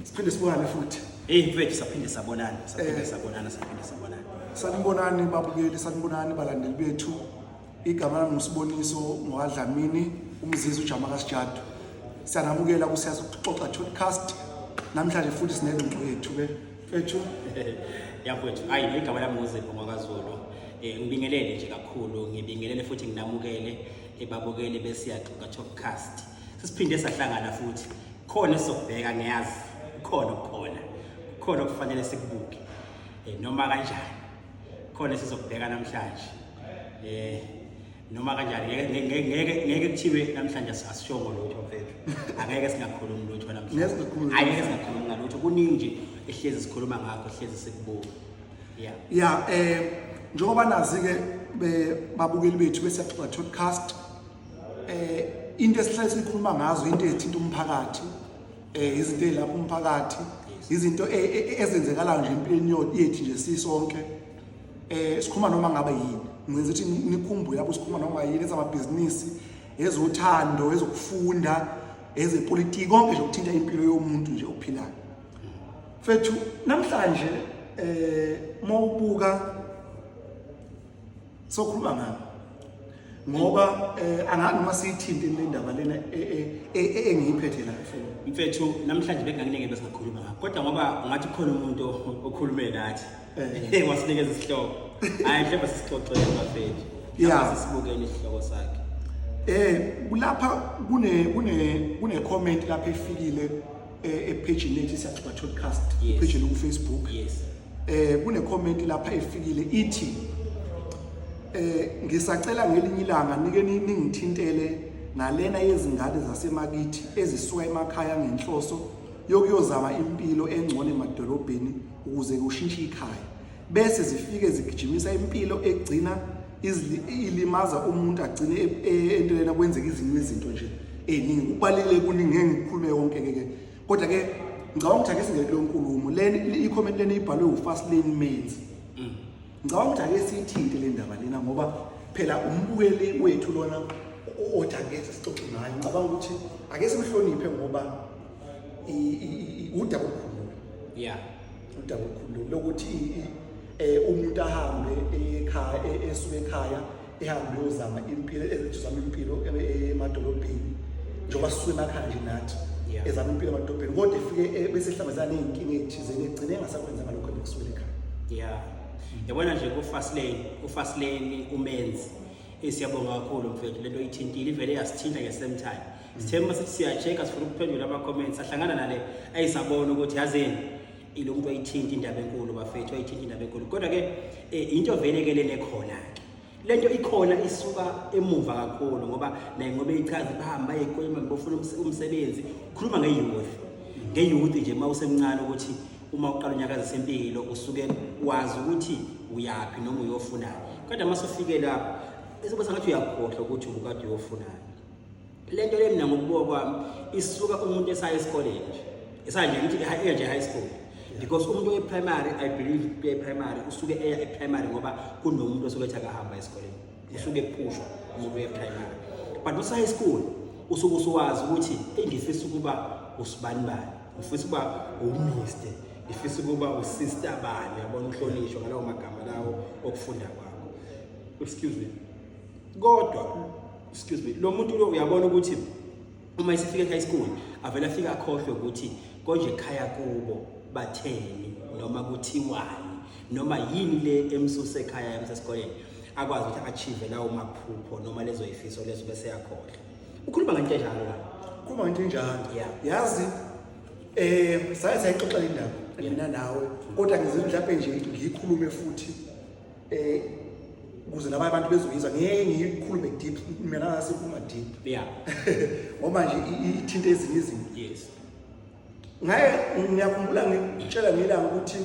Siphinde sibonane futhi. Hey mfethu, saphinde sabonana, saphinde sabonana, saphinde sabonana. Sanibonani babukeli, sanibonani balandeli bethu. Igama lami nguSiboniso ngwaDlamini, umzizi uJama kaSijadu. Siyanamukela kuSiyaxoxa Podcast. Namhlanje futhi sinengxoxo yethu ke. Mfethu. Ya mfethu, hayi, igama lami nguZipho ngwakaZulu. Ngibingelele nje kakhulu, ngibingelele futhi nginamukele ebabukeli beSiyaxoxa Podcast. Sisiphinde sahlangana futhi. Khona esizokubheka, ngiyazi. Khona okukhona. Khona okufanele sikubuke. Noma kanjani. Khona esizokubheka namhlanje. Noma kanjani ngeke kuthiwe namhlanje asishongo lutho mfethu. Angeke singakhulumi lutho namhlanje. Ngeke singakhulumi lutho. Angeke singakhulumi ngalutho. Kuningi nje ehlezi sikhuluma ngakho, hlezi sikubuka. Yeah. Ya, njengoba nazi ke babukeli bethu beSiyaxoxa Podcast, into esihlale sikhuluma ngazo, into ezithinta umphakathi, izinto ezilapha umphakathi, izinto ezenzekalayo nje empilweni yethu nje sisonke. Sikhuluma noma ngabe yini. Ngenza ukuthi nikhumbule lapho sikhuluma noma yini, ezamabhizinisi, ezothando, ezokufunda, ezepolitiki, konke nje okuthinta impilo yomuntu nje ophilayo. Mfethu, namhlanje mawubuka sokhuluma ngani, ngoba angazi noma siyithinte le ndaba lena engiyiphethe la efoni. Mfethu, namhlanje bekungakuningi besingakhuluma ngakho, kodwa ngoba ungathi khona umuntu okhulume nathi wasinikeza isihloko, hayi, mhlawumbe sisixoxele bafethu. Sisibukele isihloko sakhe. Kulapha kune comment lapha efikile epage lethu Siyaxoxa Podcast, page ku Facebook. Kune comment lapha efikile ithi, ngisacela ngelinye ilanga nike ningithintele nalena yezingane zasemakithi ezisuka emakhaya ngenhloso yokuyozama impilo engcono emadolobheni ukuze kushintshe ikhaya, bese zifike zigijimisa impilo egcina ilimaza umuntu, agcine entweni kwenzeka izinye izinto nje eziningi. Kubalile kuningi, ngeke ngikhulume konke ke, kodwa ke ngicabanga ukuthi ake singene kuleyo nkulumo leni. I-comment leni ibhalwe uFast Lane Mains. Ngicabanga ukuthi ake siyithinte le ndaba lena, ngoba phela umbukeli wethu lona othi ake sixoxe ngayo. Ngicabanga ukuthi ake simhloniphe ngoba udaba olukhulu. Udaba olukhulu lokuthi umuntu ahambe ekhaya, esuke ekhaya, ehambe uyozama impilo, ezama impilo emadolobheni, njengoba sisuke emakhaya nje nathi, ezama impilo emadolobheni, kodwa efike bese ehlangabezana ney'nkinga ey'thizeni, egcine engasakwenzanga lokho ebekusukela ekhaya. Yeah, yabona nje ku-Fastlane, u-Fastlane umenzi, siyabonga kakhulu mfethu, lento ithintile, ivele yasithinta nge-same time. Sithe uma sithi siya-check-a, sifuna ukuphendula ama-comments, sahlangana nale, ayisabona ukuthi yazini ilo muntu wayithinta indaba enkulu bafethu, wayithinta indaba enkulu. Kodwa-ke into vele-ke lena ekhona-ke, lento ikhona isuka emuva kakhulu, ngoba naye ngoba ichaza bahamba baye ey'koleni bofuna umsebenzi. Khuluma nge-youth, nge-youth nje, uma usemncane, ukuthi uma uqala unyakazisa impilo usuke wazi ukuthi uyaphi noma uyofunani, kodwa uma sufike lapho bese kuba sengathi uyakhohlwa ukuthi ubukade uyofunani. Le nto le, mina ngokubuka kwami, isuka umuntu esaya esikoleni nje, esaya nje, ngithi eya nje high school, because umuntu oye-primary, I believe kuya e-primary, usuke eya e-primary ngoba kunomuntu osuke ethi akahamba esikoleni, usuke ephushwa umuntu oye-primary. But usa-high school usuke usuwazi ukuthi eyi, ngifisa ukuba usibani bani, ngifisa ukuba umister, ngifisa ukuba usister bani, yabona, uhlonishwa ngalawo magama lawo okufunda kwakho. Excuse me. Kodwa excuse me, lo muntu lo uyabona ukuthi uma esefika e-high school avele afike akhohlwe ukuthi konje ekhaya kubo batheni noma kuthiwani noma yini le emsuse ekhaya emsesikoleni, akwazi ukuthi achieve lawo maphupho noma lezo yifiso lezo, bese yakhohlwa. Ukhuluma ngento enjalo la. Khuluma ngento enjalo. Yazi, saye sayixoxa le ndaba mina nawe, kodwa ngizwe mhlawumbe nje ngiyikhulume futhi ukuze nabanye abantu bezoyizwa. Ngeke ngiyikhulume deep mina, ngasikhuluma deep ngoba nje ithinta ezinye izinto. Ngaye ngiyakhumbula ngitshela ngelanga ukuthi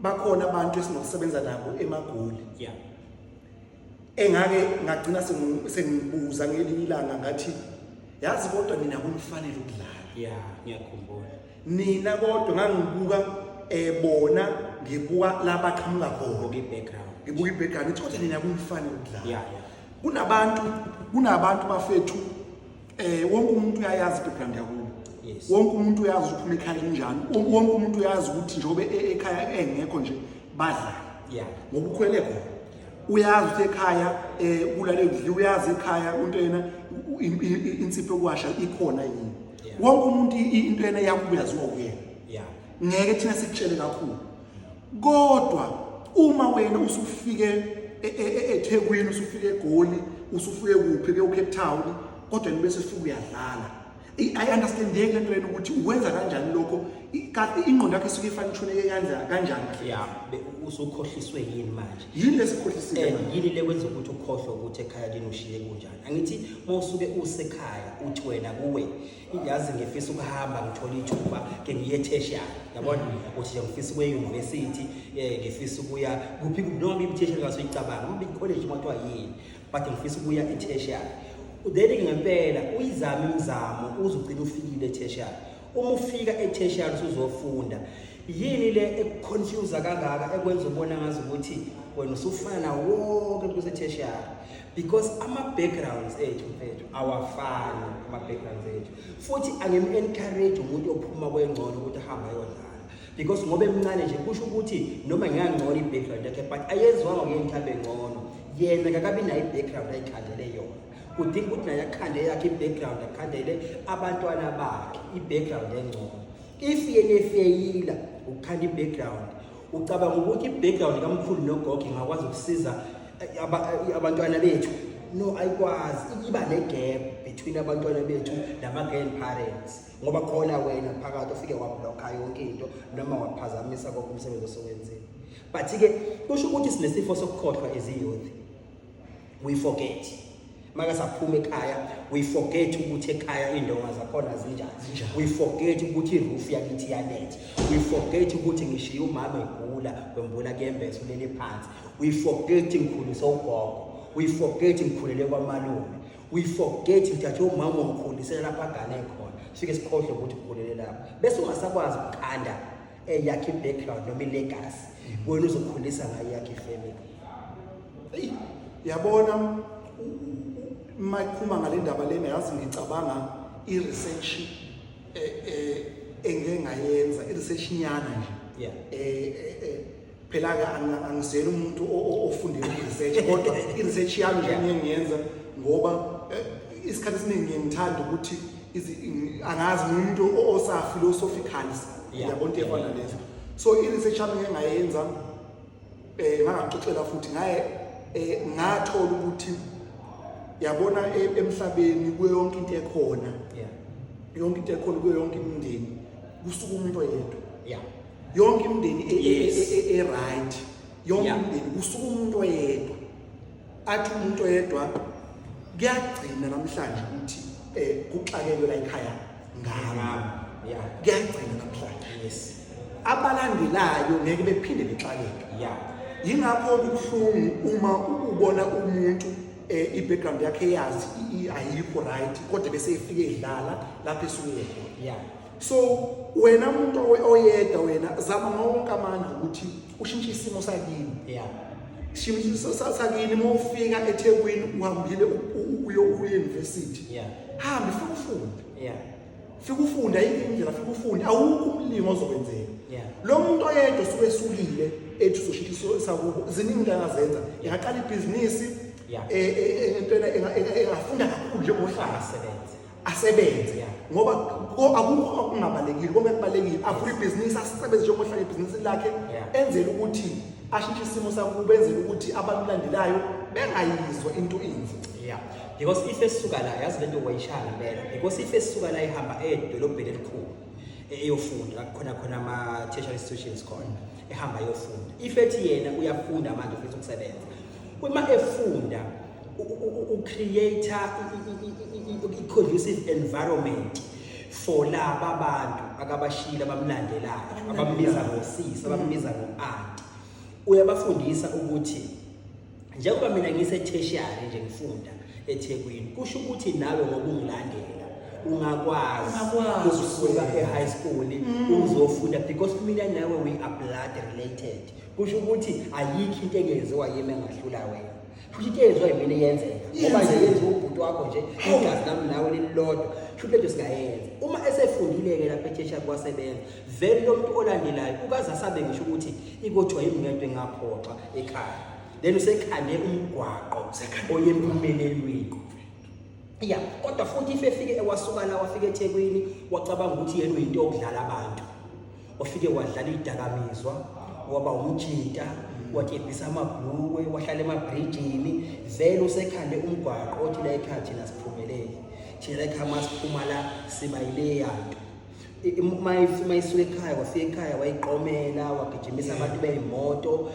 bakhona abantu esinokusebenza nabo eMagoli. Engake ngagcina sengibuza ngelinye ilanga, ngathi, yazi kodwa nina kunifanele ukudlala. Yeah, ngiyakhumbula. Nina kodwa ngangibuka bona, ngibuka la baqhamuka khona. Ngibuka i-background. Ngibuka i-background, ngithi kodwa nina kunifanele ukudlala. Yeah. Kunabantu bafethu, wonke umuntu uyayazi i-background yakubo. Wonke umuntu uyazi ukuthi uphuma ekhaya linjani. Wonke umuntu uyazi ukuthi njengoba ekhaya engekho nje badlala. Ngoba ukhwele khona. Uyazi ukuthi ekhaya kulale kudliwa, uyazi ekhaya into yena insipho yokuwasha ikhona yini. Wonke umuntu into yena yakubo yaziwa kuyena. Ngeke thina sikutshele kakhulu. Kodwa uma wena usufike eThekwini, usufike eGoli, usufike kuphi ke uCape Town, kodwa nibe sefika uyadlala. I understandeki lento lena ukuthi uwenza kanjani lokho, kahle ingqondo yakho isuke ifanishoneke kanjani kahle. Yeah, usukhohliswe yini manje? Yini lesikhohlisile? And yini le kwenza ukuthi ukhohlwe ukuthi ekhaya lini ushiye kunjani? Angithi mawusuke usekhaya uthi wena kuwe yazi ngifisa ukuhamba ngithola ithuba ke ngiye tertiary, yabona, uthi nje ngifisa ukuya e-university, ngifisa ukuya kuphi kuphi, noma i-tertiary ngasoyicabanga, noma i-college uma kuthiwa yini, but ngifisa ukuya e-tertiary. Then ngempela uyizama imizamo uze ugcine ufikile e-tertiary. Uma ufika e-tertiary usuzofunda, yini le ekuconfuse kangaka ekwenza ubona ngazi ukuthi wena usufana nawo wonke umuntu ose-tertiary? Because ama-backgrounds ethu mfethu awafani, ama-backgrounds ethu. Futhi angim-encourage umuntu ophuma kwengcono ukuthi ahambe ayodlala, because ngoba emncane nje kusho ukuthi noma ngingangcono i-background yakhe, but ayenziwanga kuyena ukuthi abe ngcono. Yena kakabi nayo i-background ayikhandele yona. Kudinga ukuthi naye akhande yakhe i-background, akhandele abantwana bakhe i-background engcono. If yena efeyila ukukhanda i-background, ucabanga ukuthi i-background kamkhulu nogogo ingakwazi ukusiza abantwana bethu? No, ayikwazi. Iba ne-gap between abantwana bethu nama-grandparents, ngoba khona wena phakathi ofike wablocka yonke into noma waphazamisa konke umsebenzi osowenzile. But-ke kusho ukuthi sinesifo sokukhohlwa as i-youth. We forget maka saphuma ekhaya, we forget ukuthi ekhaya indonga zakhona zinjani, we forget ukuthi iroof yakithi iyanetha, we forget ukuthi ngishiye umama egula kwembula kuyembesa ulele phansi, we forget ngikhulise ugogo, we forget ngikhulele kwamalume, we forget ngithathe umama wangikhulisela lapha agane khona. Sifike sikhohlwe ukuthi ukhulele lapho, bese ungasakwazi ukukhanda eyakhe i-background noma i-legacy wena uzokhulisa ngayo yakhe ifamily. Eyi, yabona mayikhuluma ngale ndaba lena, yazi ngicabanga i-research engeke ngayenza, i-research nyana nje. Phela-ke angisiyena umuntu ofundele i-research, kodwa i-research yami nje ngiye ngiyenza ngoba isikhathi esiningi ngiye ngithanda ukuthi angazi ngumuntu osa-philosophical, yabona, into efana lezo. So i-research yami ngike ngayenza, ngangaxoxela futhi ngaye, ngathola ukuthi yabona emhlabeni kuyo yonke into ekhona, yonke into ekhona kuyo yonke imindeni kusuka umuntu oyedwa. Yonke imindeni e-right, yonke imindeni kusuka umuntu oyedwa. Athi umuntu oyedwa kuyagcina namhlanje ukuthi kuxakelwe la ekhaya ngami. Kuyagcina namhlanje. Abalandelayo ngeke bephinde bexakeke. Yingakho kubuhlungu uma ubona umuntu i-background yakhe yazi ayikho right, kodwa bese efike edlala lapho esuke khona. So wena umuntu oyedwa, wena zama ngawonke amandla ukuthi ushintshe isimo sakini. Isimo sakini, uma ufika eThekwini uhambile uye university. Hambe fika ufunde. Fika ufunde, ayikho indlela, fika ufunde, awukho umlingo ozokwenzeka. Lo muntu oyedwa osuke esukile ethi uzoshintsha isimo sakubo, ziningi into angazenza. Ingaqala ibhizinisi, into engafunda kakhulu njengohlala. Asebenze. Asebenze. Ngoba akukho okungabalekile, konke kubalekile. Avule ibhizinisi, asebenze njengohlala ibhizinisi lakhe, enzele ukuthi ashintshe isimo sakubo, enzele ukuthi abalandelayo bengayizwa into inzi. Yeah. Because if esuka la, yazi lento wayishaya ngempela. Because if esuka la ihamba edolobheni elikhulu eyofunda la khona khona ama tertiary institutions khona, ehamba ayofunda. If ethi yena uyafunda manje ufisa ukusebenza. Uma efunda ucreate i-conducive environment for laba bantu akabashila abamlandelayo, abambiza ngosisi, abambiza ngo-aunty. Uyabafundisa ukuthi njengoba mina ngise tertiary nje ngifunda eThekwini, kusho ukuthi nawe ngoba ungilandela ungakwazi Ungakwazi ukusuka ukuya. e-high school uzofunda, because mina nawe we are blood related. Kusho ukuthi ayikho into engenziwa yimi engahlula wena, futhi into eyenziwa yimina iyenzeka ngoba nje Iyenzeka. yenziwa ubhuti wakho nje, igazi lami nawe lilodwa, kusho ukuthi lento singayenza. Uma esefundile Ufikile-ke lapha e-tertiary kwasebenza. Vele lo muntu olandelayo ukaze asabe ngisho ukuthi ikothiwa yimi ngento engaphoxa ekhaya. Then usekhande umgwaqo oye empumelelweni. Ya, kodwa futhi if efike wasuka la wafika eThekwini wacabanga ukuthi yena uyinto yokudlala abantu. Wafike wadlala idakamizwa, waba umjita, watshebhisa amabhlukwe, wahlala emabrijini, vele usekhande umgwaqo othi la ekhaya thina siphumelele. Thina la ekhaya masiphuma la siba yileya nto. Uma isuka ekhaya wafika ekhaya wayiqomela wagijimisa abantu beyimoto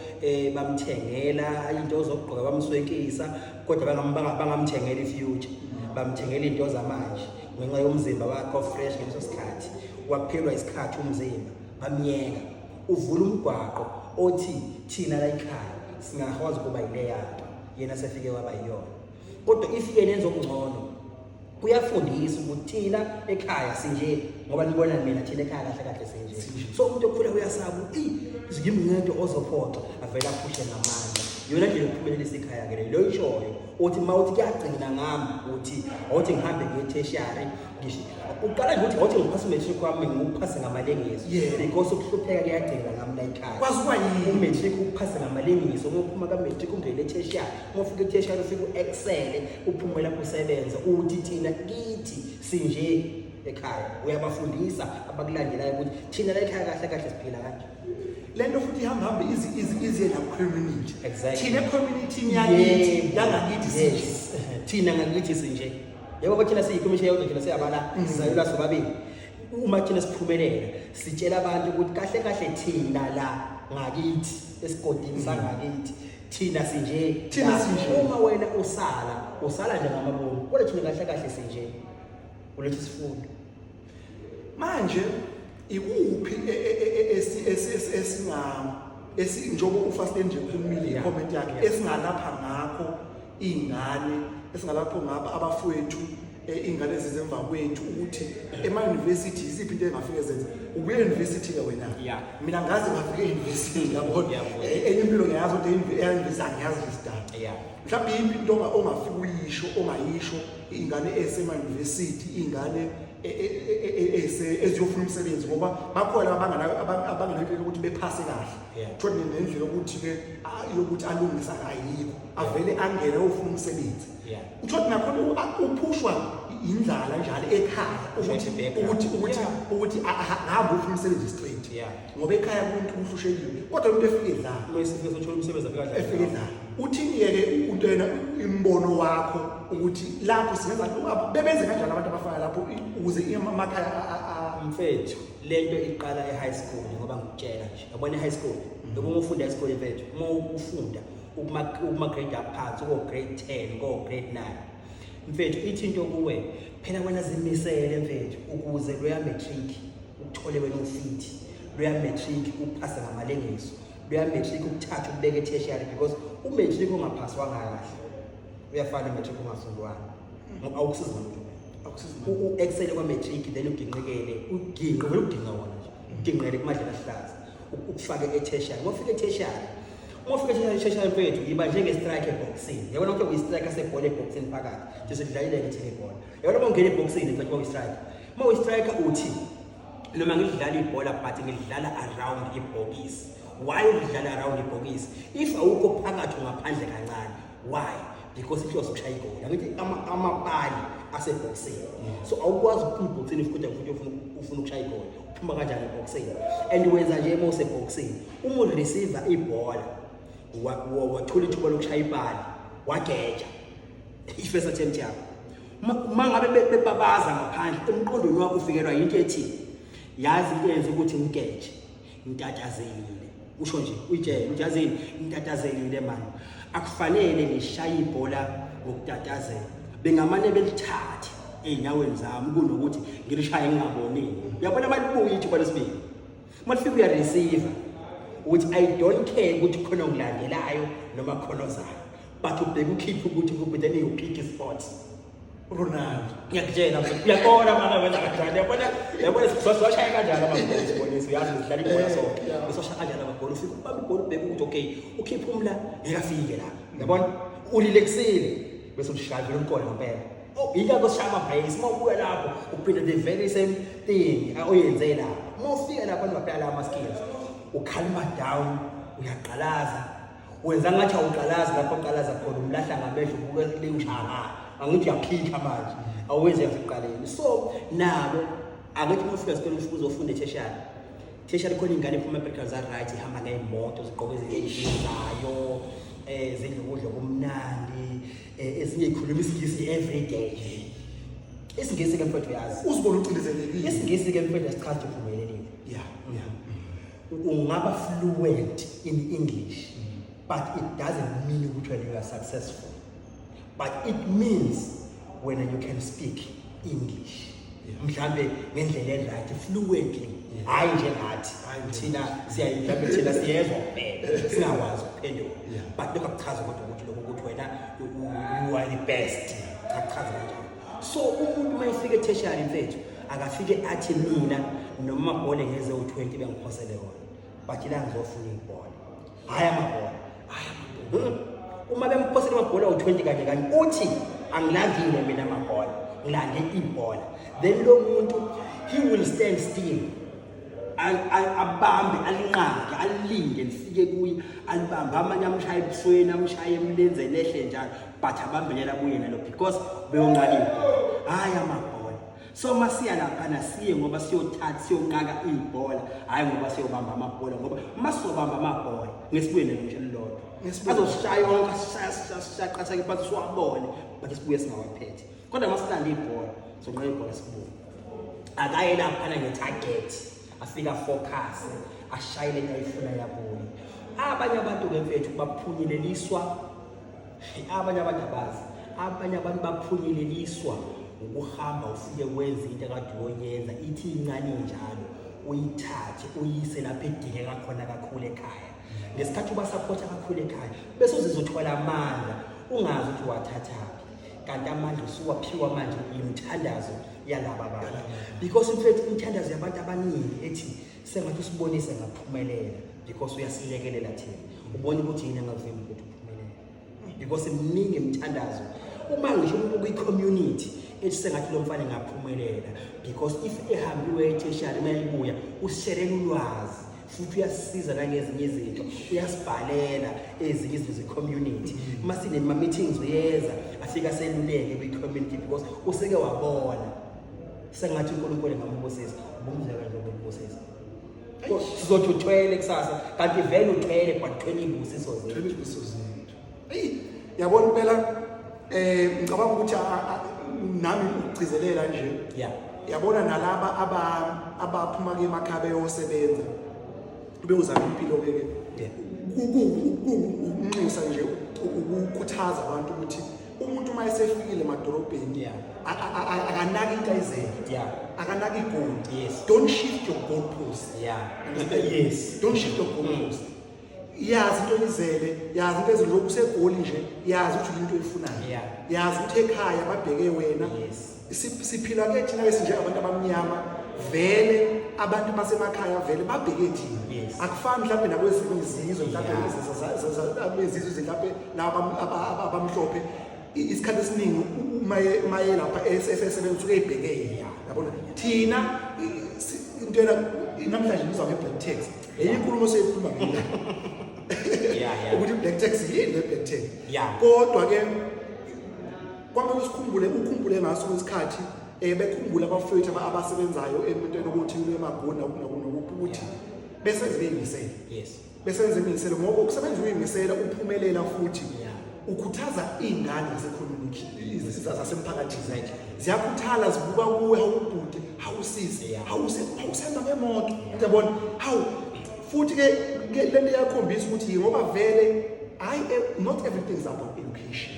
bamthengela into zokugqoka bamswekisa kodwa bangamthengela i-future, bamthengela into zamanje ngenxa yomzimba wakhe o-fresh ngaleso sikhathi. Waphelwa isikhathi umzimba, bamyeka. Uvula umgwaqo othi thina la ekhaya singakwazi ukuba yileya nto yena sefike waba yiyona. Kodwa if yena enza okungcono uyafundisa ukuthi thina ekhaya sinje, ngoba nibona mina thina ekhaya kahle kahle sinje. So umuntu okhula uyasaba ukuthi ngimngento ozophoxa, avele aphushe ngamandla. Iyona ndlela yokuphumelelisa ikhaya ke leyo. Leyo ishoyo uthi uma uthi kuyagcina ngami, uthi awuthi ngihambe ngiye tertiary, ngisho uqala nje uthi awuthi ngiphase umatric wami ngiwuphase ngamalengiso, because ukuhlupheka kuyagcina ngami la ekhaya. Kwazi kuba yini? Umatric uphase ngamalengiso, uma uphuma ka-matric ungene e-tertiary, uma ufika e-tertiary ufike u-excel, uphume lapho usebenza. Uthi thina kithi sinje ekhaya, uyabafundisa abakulandelayo ukuthi thina la ekhaya kahle kahle siphila kanje. Lento futhi ihamba hambe izi la community. Exactly. Thina community yakithi, yangakithi sinje. Yes. Thina ngakithi sinje. Yebo, ngoba thina siyikhomishini yodwa, thina siyabala sizayula sobabili. Uma thina siphumelela sitshela abantu ukuthi kahle kahle thina la ngakithi esigodini sangakithi thina sinje. Thina La, sinje. Uma wena usala nje ngamabomu, kodwa thina kahle kahle sinje. Uletha isifundo. Manje ikuphi esinga esi njengoba uFastlane nje ukhulumile i-comment yakhe, esingalapha ngakho iy'ngane, esingalapho ngapha abafowethu, iy'ngane ezizemva kwethu, ukuthi ema-university yiziphi into engafike zenze? Ubuye e-university-ke wena. Mina ngaze ngafike e-university, yabona. Enye impilo ngiyazi ukuthi e-university angiyazi nje isidaba. Mhlawumbe yiphi into ongafike uyisho, ongayisho iy'ngane esema-university, iy'ngane eziyofuna umsebenzi, ngoba bakhona abanganayo ukuthi bephase kahle. Thola nendlela yokuthi-ke yokuthi alungise ayikho, avele angene ayofuna umsebenzi. Uthole nakhona uphushwa indlala njalo ekhaya Usho ukuthi background. Ukuthi ngabe ufuna umsebenzi straight. Ngoba ekhaya kumuntu uhlushekile, kodwa umuntu efike edlala. Uma esifike sothola umsebenzi afika adlala. Efike edlala. Uthini-ke into yena imbono wakho ukuthi lapho singenza bebenze kanjani abantu abafana lapho ukuze amakhaya Mfethu, lento iqala e-high school, ngoba ngikutshela nje. Yabona e-high school, yabo uma ufunda e-high school mfethu, uma ufunda ukuma grade aphansi, uko grade 10, ko grade 9. Mfethu, ithi into kuwe, phela wena zimisele mfethu ukuze loya matric uthole wena ufithi, loya matric uphase ngamalengiso, loya matric ukuthatha ukubeka e-tertiary, because umatric ongaphaswanga kahle uyafana nematric ongafundwanga, ngoba awukusizi ngalutho. Akusizi. U-excel kwa-matric then uginqikele, uginqe vele, uginqa wona nje, uginqele kumadlela ahlaza, ukufake e-tertiary. Uma ufika e-tertiary, uma ufika e-tertiary mfethu, yiba njenge-striker eboxini. Yabona kuthiwa uyi-striker sebhola eboxini phakathi nje, sekudlalile-ke thina ibhola. Yabona uma ungena eboxini mfethu, uma uyi-striker, uma uyi-striker uthi noma ngidlala ibhola but ngidlala around ibhokisi. Why udlala around ibhokisi if awukho phakathi, ungaphandle kancane? Why? Because inhloso ukushaya igoli. Angithi amapali asebhokisini, so awukwazi ukuphuma ebhokisini if kodwa futhi ufuna ukushaya igoli. Uphuma kanjani ebhokisini? And wenza nje uma usebhokisini, uma ureceive ibhola, wathola ithuba lokushaya ipali, wageja i-first attempt yakho, uma ngabe bebabaza ngaphandle, emqondweni wakho ufikelwa yinto ethi yazi into eyenza ukuthi ngigeje, ngitatazekile. Usho nje uyitshele ukuthi yazini, ngitatazelile mani, akufanele ngishaye ibhola ngokutatazela, bengamane belithathe ey'nyaweni zami kunokuthi ngilishaye ngingabonile. Uyabona, malibuya ithuba lesibili, uma lifika uyareceive, ukuthi I don't care ukuthi khona ongilandelayo noma khona ozayo, but ubheke ukhiphe ukuthi kuphi, then you pick spot. Ronaldo. Ngiyakutshela mfethu, uyaqona mana wenza kanjani. Uyabona, uyabona siwashaya kanjani amagoli, sibonise, uyazi sidlala ibhola sonke. Siwashaya kanjani amagoli? Ufike ubamba ibhola, ubheke ukuthi okay, ukhiphe umla ngeke afike la. Uyabona, urelaxile bese ushaya vele umqondo ngempela. Oh, yingakho sishaya ama-breaks. Uma ubuya lapho uphinda the very same thing oyenze lapho. Uma ufika lapho unga-apply lawo ma-skills, u-calma down, uyaqalaza, wenza ngathi awuqalazi lapho oqalaza khona, umlahla ngamehlo, ubuke le ushaya ngapha, angithi uyaphikha manje, awenze yasekuqaleni. So nabo angithi uma ufika esikoleni ufike uzofunda e-tertiary, tertiary khona iy'ngane iphuma e-background za-right, ihamba ngey'moto, zigqoke izinto ey'bizayo, zidla ukudla okumnandi, ezinye ikhuluma isiNgisi every day. IsiNgisi ke mfethu uyazi, uzibona ucindezelekile. IsiNgisi ke mfethu asichazi ukuthi uphumelelile. Ungaba fluent in English, but it doesn't mean ukuthi wena you are successful, but it means when you can speak English mhlambe ngendlela e-right, fluently, hayi njengathi. Hhayi nje. Thina siya mhlambe thina siyezwa kuphela, singakwazi ukuphendula. But lokho akuchazi kodwa ukuthi lokho ukuthi wena you are the best, akuchazi kanjalo. So umuntu uma efika e-tertiary mfethu, akafike athi mina noma amabhola ngeze u-20 bengiphosele wona, but la ngizofuna ibhola, hhayi amabhola, hhayi amabhola. Uma bemphosele amabhola u-20 kanye kanye, uthi angilandile mina amabhola, ngilande ibhola. Then lo muntu, he will stand still, abambe, alinqake, alinde lifike kuye, alibambe. Amanye amshaye ebusweni, amshaye emlenzeni, ehle njalo, but abambelela kuye nalo because beyonqaka ibhola, hhayi amabhola. So masiya laphana siye ngoba siyothatha, siyonqaka ibhola, hhayi ngoba siyobamba amabhola, ngoba uma sizobamba amabhola ngesibuye nalo ngisho elilodwa. Ngesibuye. Azosishaya yonke, asishaya, asishaya, asishaya, qasake phansi, siwabone, but sibuye singawaphethe. Kodwa uma silanda ibhola, sonqaka ibhola, sibuye. Akaye laphana nge-target, afike a-focus, ashaye lento ayifuna yabuye. Abanye abantu-ke mfethu baphunyeleliswa, abanye abantu abazi, abanye abantu baphunyeleliswa ukuhamba ufike wenze into akade uyoyenza, ithi incane njalo, uyithathe uyise lapho edingeka khona kakhulu ekhaya. Ngesikhathi uba-supporta kakhulu ekhaya, bese uzizothola amandla, ungazi ukuthi uwathathaphi, kanti amandla usuwaphiwa manje imithandazo yalaba bantu, because in fact imithandazo yabantu abaningi ethi sengathi usibonise ngaphumelela, because uyasilekelela thina, ubona ukuthi yini engavimbi ukuthi uphumelele, because miningi imithandazo. Uma ngisho umuntu kwi-community ethi sengathi lo mfana engaphumelela, because if ehambiwe e-tertiary, uma ebuya usisherela ulwazi, futhi uyasisiza nangezinye izinto, uyasibhalela ezinye izinto ze-community. Uma sinema-meetings uyeza, afike aseluleke kwi-community, because useke wabona sengathi uNkulunkulu engambusisa. Ubumzeka nje ukubusisa, sizothi uthwele kusasa, kanti vele uthwele, but uthwele iy'busiso zethu. Thwele izibusiso zethu. Eyi, yabona impela, ngicabanga ukuthi nami ukugcizelela nje, yabona nalaba abaphuma ke emakhaya beyosebenza, beyozama impilo ke ke, ukunxusa nje, ukukhuthaza abantu ukuthi umuntu uma esefikile emadolobheni, akanaki into ayizele, akanaki i-goal. Don't shift your goal post. Understand? Yes. Don't shift your goal post. Yazi into oyizele, yazi into ezile, lokhu useGoli nje, yazi ukuthi into oyifunayo, yazi ukuthi ekhaya babheke wena. Siphila ke thina ke sinjengabantu abamnyama, vele abantu basemakhaya vele babheke thina. Akufani mhlawumbe nakwezinye izizwe, mhlawumbe izizwe mhlawumbe laba abamhlophe, isikhathi esiningi uma ye lapha esebenza usuke eyibheke yena. Yabona thina into ena namhlanje ngizwa nge-black tax, enye inkulumo seyikhuluma ngila ukuthi i-black tax yini, le black tax. Kodwa ke kwamele usikhumbule, ukhumbule ngaso isikhathi bekhumbula abafowethu abasebenzayo emntweni ukuthi emagoli nakuphi, ukuthi bese beyimisele, besenze imisele, ngoba ukusebenza uyimisela uphumelela futhi ukhuthaza iy'ngane zase-community, zasemphakathini, ziyakhuthala, zibuka kuwe, hawubhuti, hawusisi, hawusihamba ngemoto, uyabona, hawu. Futhi ke lento iyakhombisa ukuthi ngoba vele hayi, not everything is about education.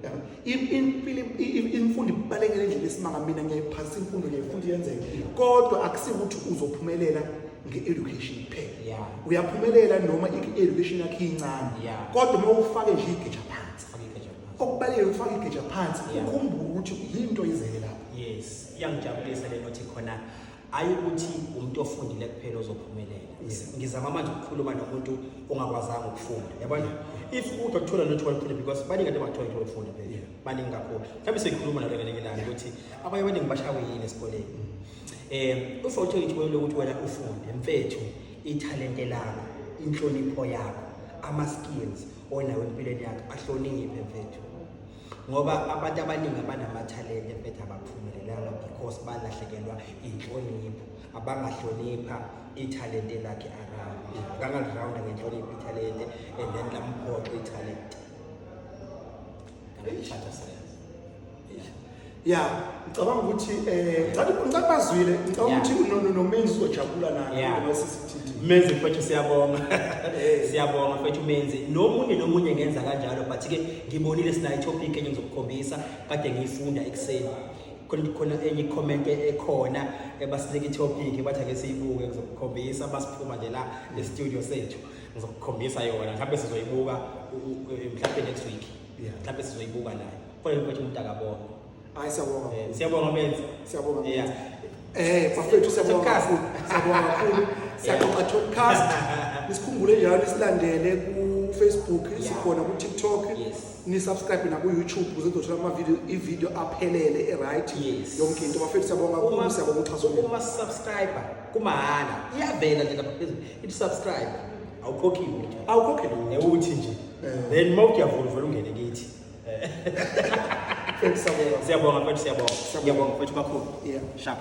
Yabo? Impilo, imfundo ibalulekile indlela esimanga. Mina ngiyayiphasisa imfundo, ngiyayifunda iyenzeke, kodwa akusiko ukuthi uzophumelela nge-education kuphela. Uyaphumelela noma i-education yakho incane, kodwa uma ufake nje igeja phansi. Fake igeja phansi. Okubalulekile ukufaka igeja phansi, ukhumbule ukuthi yinto izele lapho. Yes, iyangijabulisa le nothi khona. Ayi ukuthi umuntu ofundile kuphela ozophumelela. Ngizama manje ukukhuluma nomuntu ongakwazanga ukufunda, yabona? If uthi ukuthola lutho olukhulu, because baningi abantu abathola ithuba lokufunda phela, baningi kakhulu. Mhlawumbe siyikhuluma nalo ngelinye ilanga ukuthi abanye abaningi bashawe yini esikoleni. Ufa uthola ithuba lokuthi wena ufunde, mfethu, ithalente lakho, inhlonipho yakho, ama-skills onawo empilweni yakho ahloniphe, mfethu, ngoba abantu abaningi abanamathalente, mfethu, abaphumelelanga because balahlekelwa inhlonipho. Abangahlonipha ithalente lakhe around, akangali-rounda ngenhlonipho ithalente and then lamphoxe ithalente. Ngalithatha serious. Ya, ngicabanga ukuthi ngicabanga bazwile, ngicabanga ukuthi noMenzi uzojabula naye ngoba sisithintile. Menzi mfethu, siyabonga, siyabonga mfethu Menzi. Nomunye nomunye ngenza kanjalo, but ke ngibonile sinayo i-topic enye ngizokukhombisa, kade ngiyifunda ekuseni. Khona enye i-comment ekhona ebasinika i-topic, bathi ake siyibuke. Ngizokukhombisa basiphuma nje la e-studio sethu, ngizokukhombisa yona. Mhlawumbe sizoyibuka mhlawumbe next week. Mhlawumbe sizoyibuka nayo khona, mfethu, umuntu akabona. Hayi, siyabonga. Siyabonga Menzi. Siyabonga. Bafethu, siyabonga Podcast. kakhulu, siyabonga kakhulu. Siyaxoxa podcast, nisikhumbule njalo, nisilandele ku Facebook, sikhona ku TikTok, ni subscribe na ku YouTube ukuze uzothola ama video, i-video aphelele e right. Yonke into, bafethu, siyabonga kakhulu. Siyabonga uxhaso lwenu. Uma subscribe kumahhala, iyavela nje lapha phezulu ithi subscribe, awukhokhiwe nje. Awukhokhele. Uthi nje then uma uthi uyavula, uvela ungene kithi. Mfethu, siyabonga. Siyabonga mfethu, siyabonga. Siyabonga. Siyabonga mfethu kakhulu. Sharp.